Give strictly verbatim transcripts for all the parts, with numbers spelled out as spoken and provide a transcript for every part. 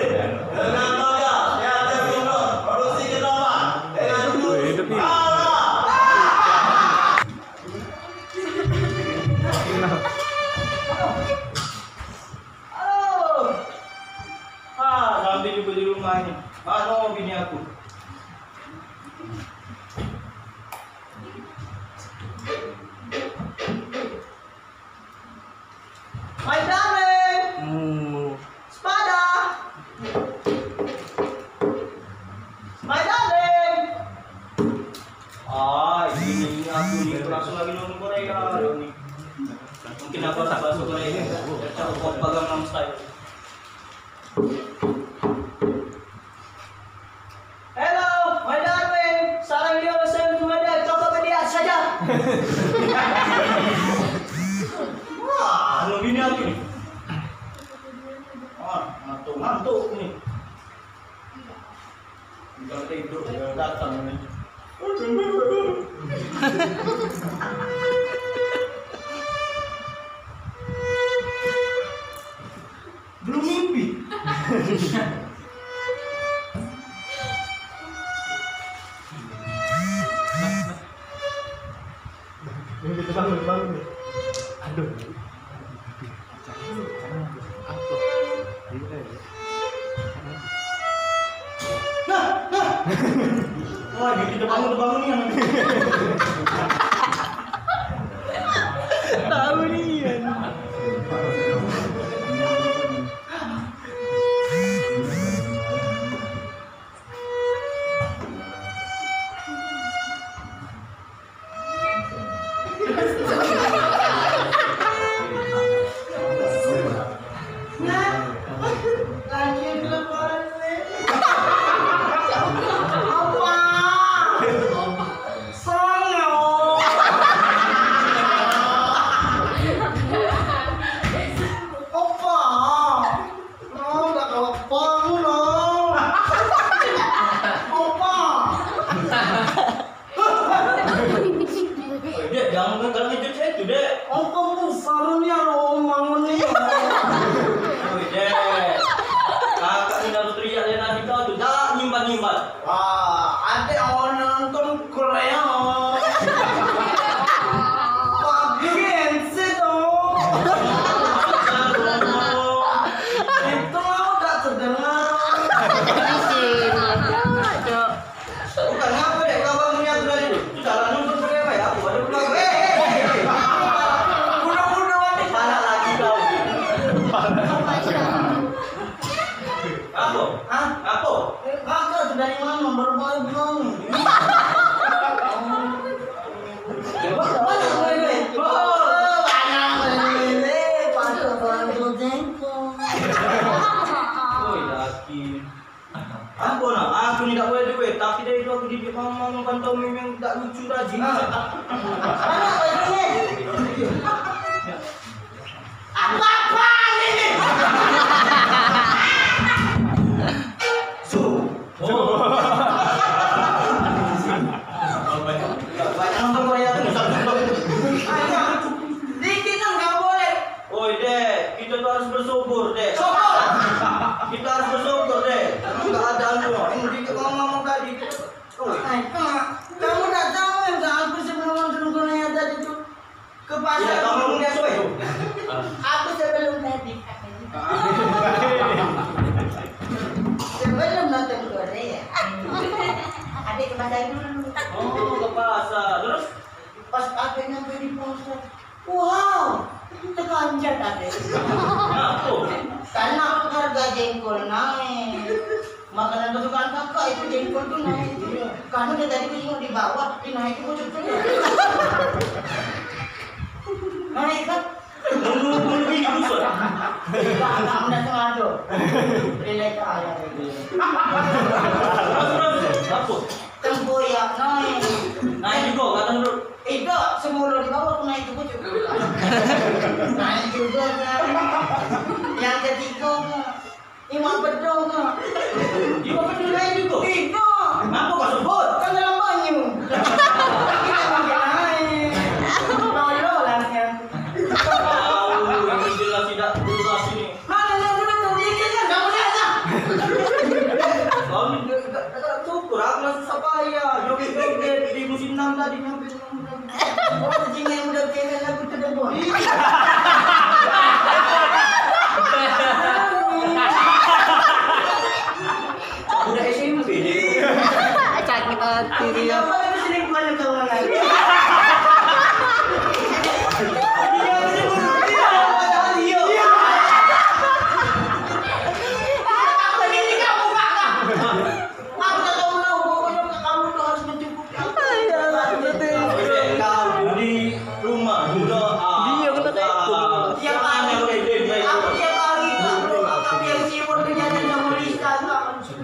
Dengan bangga, T H T Film Produksi Kedalaman dengan judul Wih, itu pi- Arah. Halo. Ah, sampai juga di rumah ini. Mano bini aku? My darling. Hmm. Sepada. My darling. Ah, ini, ini aku ni langsung lagi nonton Korea ni. Mungkin aku tak bahasa Korea. Cakap Gangnam Style. Hello, my darling. Salam dia, salam tu ada. Kau kau dia saja. Wah, anu bini aku ni. Ah, ngantuk, ngantuk ni. Bukan tidur, dia datang ni. Belum mimpi. Ini kita bangun, bangun. Aduh. Apa? Nah, nah. Wah, dia kita bangun, bangun ni. Tahu ni kan. Opa! No, dak kawa pang, no. Opa. Dek, jangan galak ngejut saya tu, Dek. Opa, besar ni aro omang ni. Oi, Dek. Kakak ni dah teriak dia nanti kau tu, dak nyimpan-nyimpan. Wah, ade orang nonton Korea. Pagi gengsi tu. Itu mau tak terdengar. Di sini, Cok, Cok. Bukan ngapa dek kawan ni aku tadi tu. Salah nonton Korea ya. Aku ada pula. Eh, eh, eh, eh. Bunuh-bunuh ni salah lagi kau. Apo? Hah? Apo? Eh, kakak tu dari mano? Baru balik pulang ni. Banyak melele. Oh, banyak melele. Patut bantu jengkol. Oi, laki. Apo nak? Aku ni dak boleh duit, tapi dari tu aku didik mama makan tau memang dak lucu tadi. Ah. Banyak melele. Apa-apaan ini? Su. Oh. Banyak nonton Korea tu. Ayo, dikit dong, nggak boleh. Oi, Dek, kita tu harus bersyukur, Dek. Syukur. Kita harus bersyukur, Dek. Karena keadaan tu, ini dikit ngomong tadi. Oi. Hai, Kak, kamu tak tahu yang aku sebelum nonton Korea tadi tu? Ke pasar. Iya, kamu belum biasa, weh. Aku sebelum tadi. Sebelum nonton Korea. Adik ke pasar dulu. Oh, ke pasar. Terus? Pas adik nyampe di pasar. Wow, terganjat adik. Ngapo? Karena harga jengkol naik. Makanan kesukaan kakak itu jengkol tu naik. Karena dari tadi ku tengok di bawah, di naik tu cucuk. Naik kan? Mulu, mulu ini musuh. Enggak, enggak, enggak sengaja. Relax aja. Terus, terus, apa? Tempoyak naik. Naik juga, kata dulu. Idak, semula di bawah aku naik tu cucuk. Naik juga kan. Yang ketiga kan. Iwak bedo, Kak. Iwak bedo lain jugo? Idak. Ngapo kau sebut? Kan dalam banyu. Idak mungkin lain. Lolo lah ni aku. Tahu, ini jelas tidak jelas ini. Mana yang betul? Dikit kan, kamu lihat aja.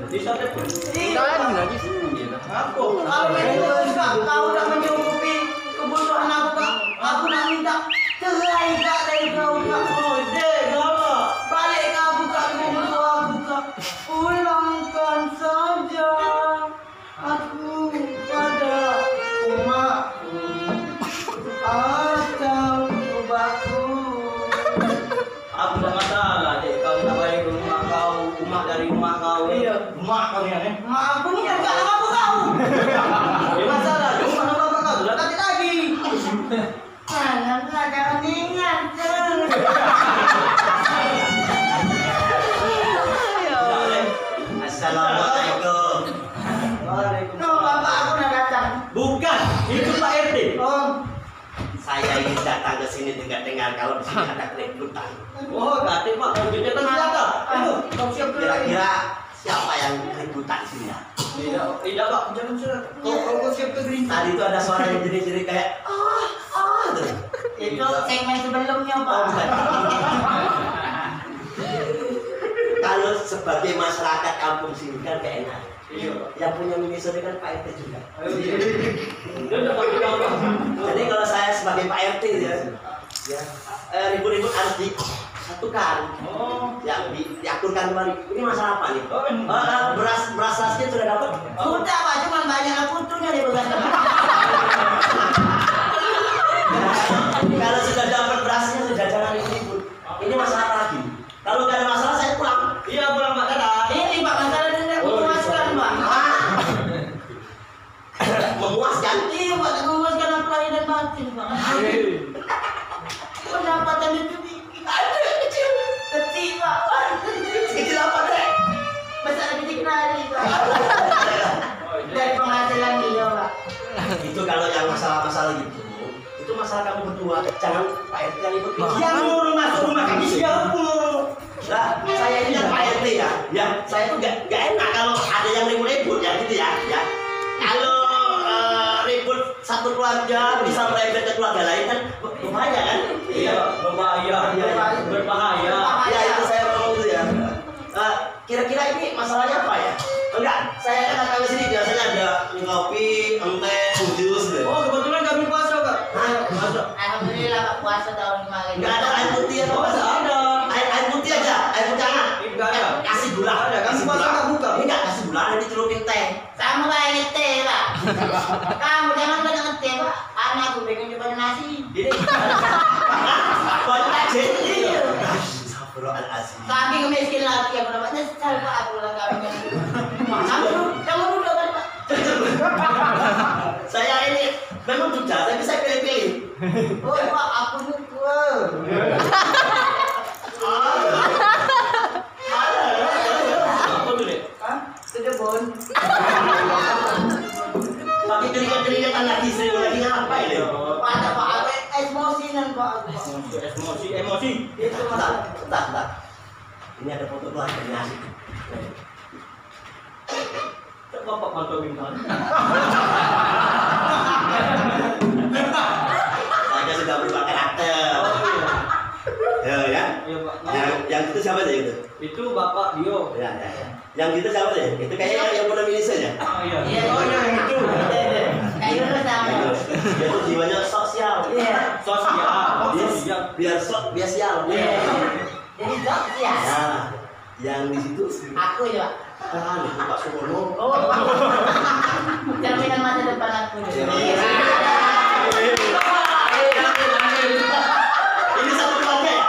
Di sana pun. Tadi lagi sini. Apa? Kalau memang kau, kau dah mencukupi kebutuhan aku, Kak, aku nak minta cerai, Kak, dari kau, Kak. Oh, dek, galak. Balik ke aku, Kak, ke rumah aku, Kak. Pulangkan saja aku pada umakku atau ubahku. Aku dak masalah, dek, kau nak balik ke rumah kau, umak dari rumah kau. Iya. Umak kau ni, eh? Mak aku ni dak nak apa kau. Dak masalah, umak nak apa kau? Dah tak lagi. Jangan belajar ingat tu. Assalamualaikum. Waalaikumsalam. No, bapak aku nak datang. Bukan, itu Pak R T. Oh. Saya ini datang ke sini dengar-dengar kalau di sini ada keributan. Oh, kate Pak, kau jadi datang senjata. Itu, kau siap dulu. Kira-kira siapa yang keributan sini ya? Tidak, tidak, Pak, jangan senjata. Kau, kau, kau siap ke gerindra. Tadi itu ada suara yang jerit-jerit kayak, "Ah, ah," tuh. Itu segmen sebelumnya, Pak. Oh, bukan. Kalau sebagai masyarakat kampung sini kan gak enak. Iya. Yang punya mini itu kan Pak R T juga. Ayo, iya. Dia dapat apa? Jadi kalau saya sebagai Pak R T ya, ya, eh, ribut-ribut harus disatukan. Oh. Ya, di, diaturkan kembali. Ini masalah apa nih? Oh, ini. Eh, eh, beras, beras rasnya sudah dapat? Oh. Sudah, Pak, cuman banyak kutunya dia begadang. Kalau sudah dapat berasnya, sudah, jangan ribut-ribut. Ini masalah apa lagi? Kalau gak ada masalah, saya pulang. Iya, pulang, Pak. Dadah. Ini, Pak, masalah dendam. Oh, memuaskan, Pak. Ah. Memuaskan? Iya, Pak, memuaskan apa lahir dan batin, Pak. Hei. Pendapatan itu di-, ada kecil. Kecil, Pak. Kecil apa, Teh? Besar lebih dikenali, Pak. Dari penghasilan dia, Pak. Itu kalau yang masalah-masalah gitu, itu masalah kamu berdua, jangan Pak R T yang ikut. Yang nyuruh masuk rumah kami siapa? Lah, saya ini kan Pak R T ya. Ya, saya tuh gak, gak enak kalau ada yang ribut-ribut ya gitu ya. Ya. Kalau eh, ribut satu keluarga bisa merembet ke keluarga lain kan bahaya kan? Iya, berbahaya. Iya, iya. Berbahaya. Ya itu saya ngomong itu ya. Eh, Kira-kira ini masalahnya apa ya? Enggak, saya kan datang ke sini biasanya ada mie kopi, teh, jus gitu. Oh, kebetulan kami puasa, Kak. Hah? Puasa. Alhamdulillah, Kak, puasa tahun kemarin. Enggak ada air putih apa? Oh, enggak ada. Air, air putih aja, air putih hangat. Enggak ada. Kasih gula. Enggak ada, kami puasa enggak buka. Ini enggak kasih gula, nanti celupin teh. Sama kayak teh, Pak. Kamu jangan banyak ngeteh, Pak. Anak aku pengen coba nasi. Ini. Banyak aja. Iya. Astagfirullahaladzim. Saking miskin lagi aku dapat nyesal, Pak, aku lah kami. Kamu, kamu duduk kan, Pak? Saya ini memang duda, tapi saya pilih-pilih. Oh, Pak, aku nyukur. Apa tu, Dek? Hah? Sudah, Bon. Pakai keringat-keringat lagi, sering lagi apa ini? Pada Pak, aku emosi nan, Pak, aku, Pak. Emosi, emosi, emosi. Itu, Mas. Bentar, bentar, bentar. Ini ada foto keluarganya asik. Cak bapak pantomim kan? Saya sudah berubah karakter. Oh, iya. Ya, ya. Iya, Pak. Yang, yang itu siapa sih itu? Itu bapak Dio. Ya, ya, ya. Yang itu siapa sih? Itu kayaknya yang, yang pernah milih saya. Oh, iya. Iya. Oh, iya, yang itu. Iya, iya. Kayak gitu sama. Itu. Dia tuh jiwanya sosial. Iya. Sosial. Oh, dia sosial. Biar sok, biar sial. Iya. Jadi sok sial. Nah, yang di situ sih. Aku ya, Pak. Ah, itu Pak Suwono. Oh. Cerminan masa depan aku. Iya. Ini satu keluarga ya?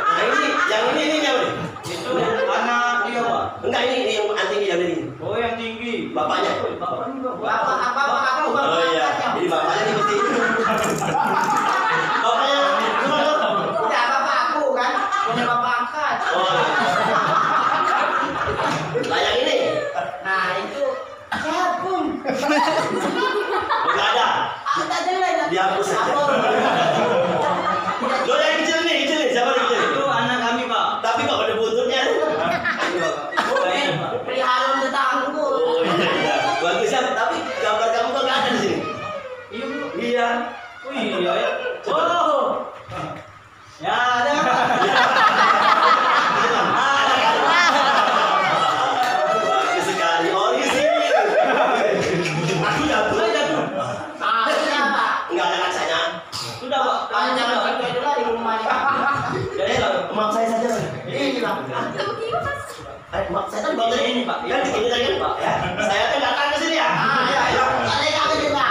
Nah, ini, yang ini, ini siapa nih? Itu anak dia, Pak. Enggak, ini, ini yang anting yang ini. Oh, yang tinggi. Bapaknya. Bapak juga. Bapak, bapak, bapak, bapak. Oh, iya. Jadi bapaknya nih mesti. Bapaknya, coba dong. Enggak, bapak aku kan. Punya bapak angkat. Oh. Lah, yang ini? Nah, itu. Siapa? Enggak ada. Aku tak jelas. Dihapus saja. Apa? Lo yang kecil nih, kecil nih. Siapa nih kecil? Itu anak kami, Pak. Tapi kok ada buntutnya? Iya, Pak. Pelihara tetangga. Oh, iya, iya. Bagus ya, tapi gambar kamu kok nggak ada di sini? Iya, Bu. Iya. Oh, iya, ya. Coba. Oh. Ya, ada. Ada, Kan bawa ini, Pak. Kan di sini tadi, Pak, ya. Saya kan datang ke sini, ya. Ah, iya, iya. Ada yang ada juga.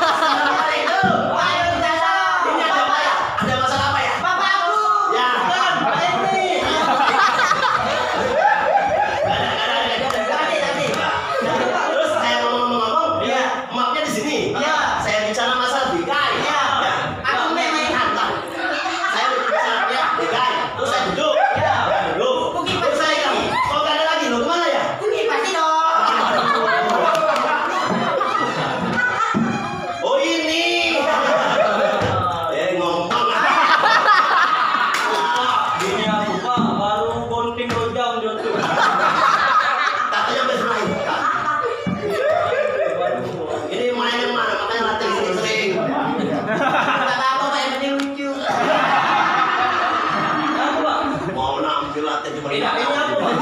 Assalamualaikum. Waalaikumsalam. Ini ada apa, ya? Ada masalah apa, ya? Bapak aku. Ya. Bukan, Pak Edi. Ada, ada, ada, ada. Nanti, nanti. Terus saya ngomong-ngomong, iya, maafnya di sini. Iya. Saya bicara masalah tiga, ya. Iya. Ya. Aku main-main hantam. Saya udah bisa, ya, ya kan? Terus saya duduk. Ya. Saya duduk. Terus saya bilang, "Kok gak ada lagi, lo kemana ya?" Ini pasti dong. Oh, ini. Eh, ngomong. Ini aku, Pak, baru bonding dua jam dia tu. Katanya sampai semain. Ini main yang mana? Makanya latihan sering-sering. Gak apa-apa, Pak, yang penting lucu. Kenapa, Pak? Mau nampil latihan cuma ini, ini apa, Pak?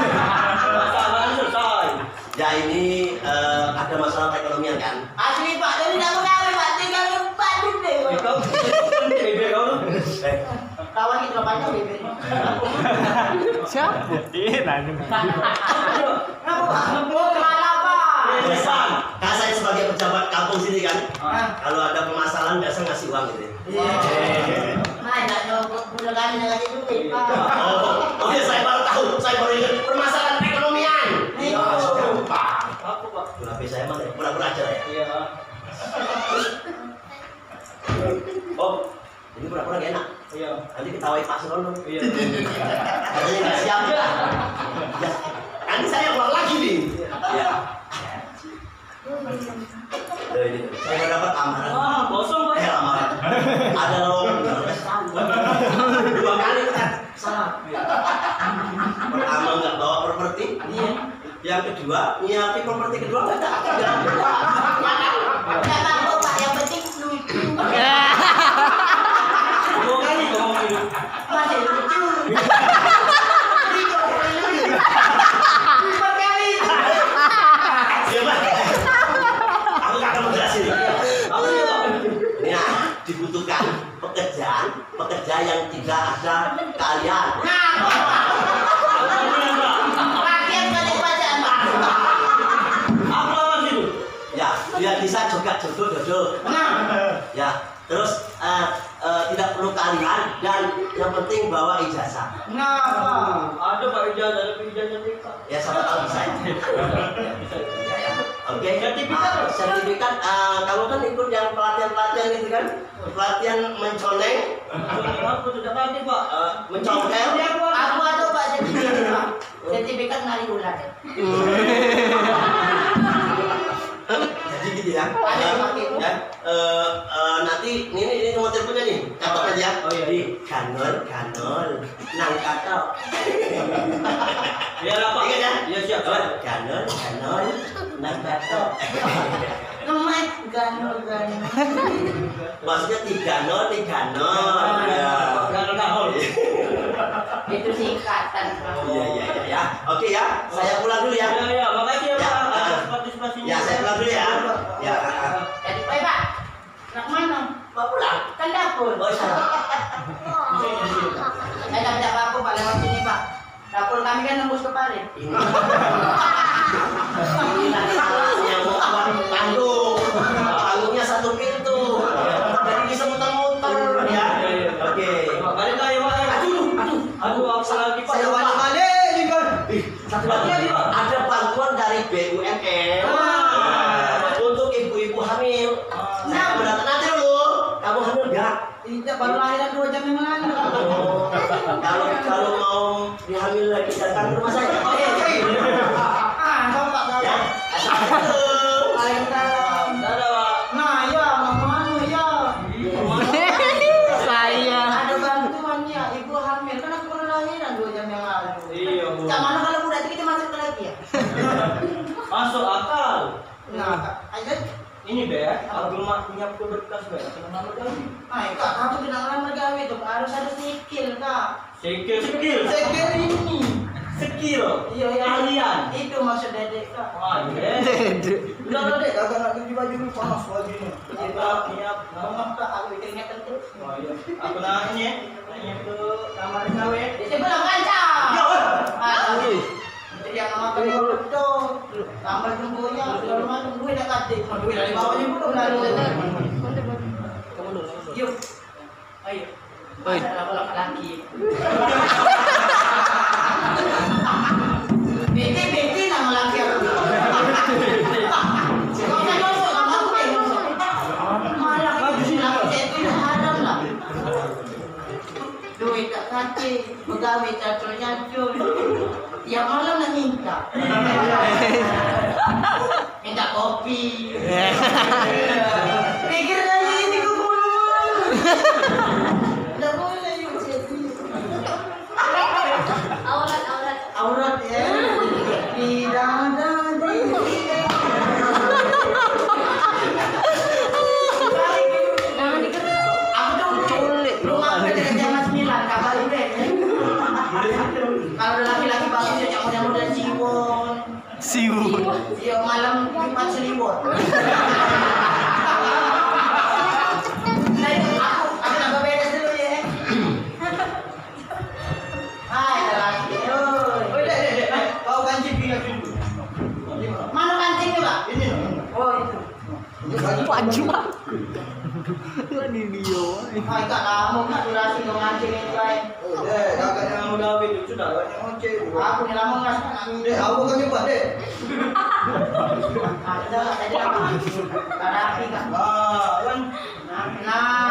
Masalahnya selesai. Ya, ini, eh, ada masalah perekonomian, kan? Asli, Pak, tadi nak begawe, Pak, tinggal empat dudek, Pak. Eh, kau, bebek kau tu. Eh. Kawan itu panjang bibirnya. Siapa? Iya, nanya. Kenapa, Pak? Oh, kenapa, Pak? Kan saya sebagai pejabat kampung sini kan, ah, kalau ada permasalahan biasa ngasih uang gitu. Iya. Nah, enggak nyogok gula kami nak kasih duit, Pak. Oh, oh ya, saya baru tahu, saya baru ingat permasalahan perekonomian. Iya. Gampang. Apa, Pak? Gula H P saya mana? Pura-pura aja ya. Iya. Oh, ini pura-pura gak enak. Iya. Nanti ketawain Pak Surono. Iya. Katanya nggak siap ya. Ya. Nanti saya ulang lagi nih. Iya. Ya. Loh, ini saya udah dapat lamaran. Wah, kosong, Pak. Eh, lamaran. Ada lowongan kerja. Dua kali kita salah. Pertama nggak bawa properti. Iya. Yang kedua, nyiapin properti kedua nggak ada. Nggak tahu, Pak. Yang penting lucu. Dua kali ngomong gitu. Masih lucu. Tiga kali lucu. Empat kali. Ya, Pak. Aku nggak akan menjelasin. Apa dia, Pak? Ya, dibutuhkan pekerjaan, pekerja yang tidak ada keahlian. Nah, latihan banyak bacaan, Pak. Apa maksud itu? Ya, biar bisa joget-joget dodol. Nah. Ya, terus, eh, eh, tidak perlu keahlian dan yang penting bawa ijazah. Nah, ada, Pak, ijazah, tapi ijazah T K. Ya, siapa tahu bisa. Ya, ya. Oke. Sertifikat, ah, sertifikat, ah, kamu kan ikut yang pelatihan-pelatihan itu kan? Pelatihan menconeng. Menconeng apa tuh? Tidak ngerti, Pak. Eh, mencongkel. Aku ada, Pak, sertifikat, Pak. Sertifikat nari ular. Jadi gitu ya. Ada yang pakai. Ya, eh, eh, nanti ini, ini nomor teleponnya nih. Catat aja. Oh, iya. Di Ganol, Ganol. Nang katok. Iya lah, Pak. Ingat ya? Iya, siap, siap. Ganol, Ganol, nang katok. Ngemek, Ganol, Ganol. Maksudnya tiga nol, tiga nol. Ya. Ganol, Ganol. Itu singkatan. Iya, iya, iya, ya. Oke ya, saya pulang dulu ya. Iya, iya, makasih ya, Pak, atas partisipasinya. Ya, saya pulang dulu ya. Ya. Jadi, baik, Pak. Nak mana? Mau pulang? Kan dapur. Oh, salah. Saya tak minta apa-apa, Pak, lewat sini, Pak. Dapur kami kan nembus ke parit. Ini. Yang mau buat panggung. Panggungnya satu pintu. Jadi bisa muter-muter, ya. Oke. Balik lagi, Pak. Aduh, aduh, aduh, apa lagi, Pak? Saya balik-balik juga. Ih, satu lagi, Pak. Ada bantuan dari B U M N. Ah. Untuk ibu-ibu hamil. Ah. Saya mau datang nanti dulu. Kamu hamil nggak? Tidak, baru lahiran dua jam yang lalu. Oh. Kalau, kalau mau dihamil lagi, datang ke rumah saya. Ah, bapak, bapak. Ya. Assalamualaikum. Waalaikumsalam. Dadah, Pak. Nah, ya, mama anu, ya. Saya. Ada bantuan ya, ibu hamil. Kan aku baru lahiran dua jam yang lalu. Iya, Bu. Cak mana kalau budak itu kita masuk ke lagi ya? Masuk akal. Nah, aja. Ini, Be, aku belum punya berkas, Be. Aku ngelamar gawe. Nah, Kak, kamu tidak ngelamar gawe tuh, harus ada skill, Kak. Skill, skill. Skill ini. Skill. Iya, iya. Keahlian. Itu maksud Dedek, Kak. Oh, iya. Dedek. Udah, udah, Dek, kagak nak ganti baju dulu, panas bajunya. Iya, Kak. Iya. Ngomong, Kak, aku bikin ingat terus. Oh, iya. Aku nanya, nanya ke kamar gawe. Di sebelah kancah. Ya, Be. Ah. Ui. Yang makan dua betul. Tambah jumbonya, segala macam. Duit dah katik. Duit dari bawahnya pun belanja. Yuk. Ayo. Oi. Ada apa laki? Bete, bete nama laki aku. Kau tak masuk sama aku, yang masuk. Malah aku bilang, saya tu dah haram lah. Duit tak kate, begawe cacul-cacul. Tiap malam nak minta. Minta kopi. Pikir lagi ini ke guru. Ndak boleh yuk jadi. Aurat, aurat. Aurat ya. Tidak ada di. Jangan digerak. Aku tuh culik. Lu ngambil dari jam sembilan, kabar ini. Kalau laki-laki bagus ya, cak model-model Siwon. Siwon. Iya, malam Jumat Seliwon. Nah, itu aku, aku tambah beres dulu ya. Hai, ada lagi. Oi. Oi, dek, dek, dek, dek. Bawa kancing pindah dulu. Mana kancingnya, Pak? Ini, ini. Oh, itu. Baju aku. Lah ni dia. Ai, tak lama nak durasi kau mancing yang lain. Oh, deh, kakak yang mau gawe tu sudah banyak ngoceh. Aku ni lama ngas nak ni. Deh, aku kan nyoba deh. Ada, ada apa? Ada api kan? Ah, kan. Nah, nah.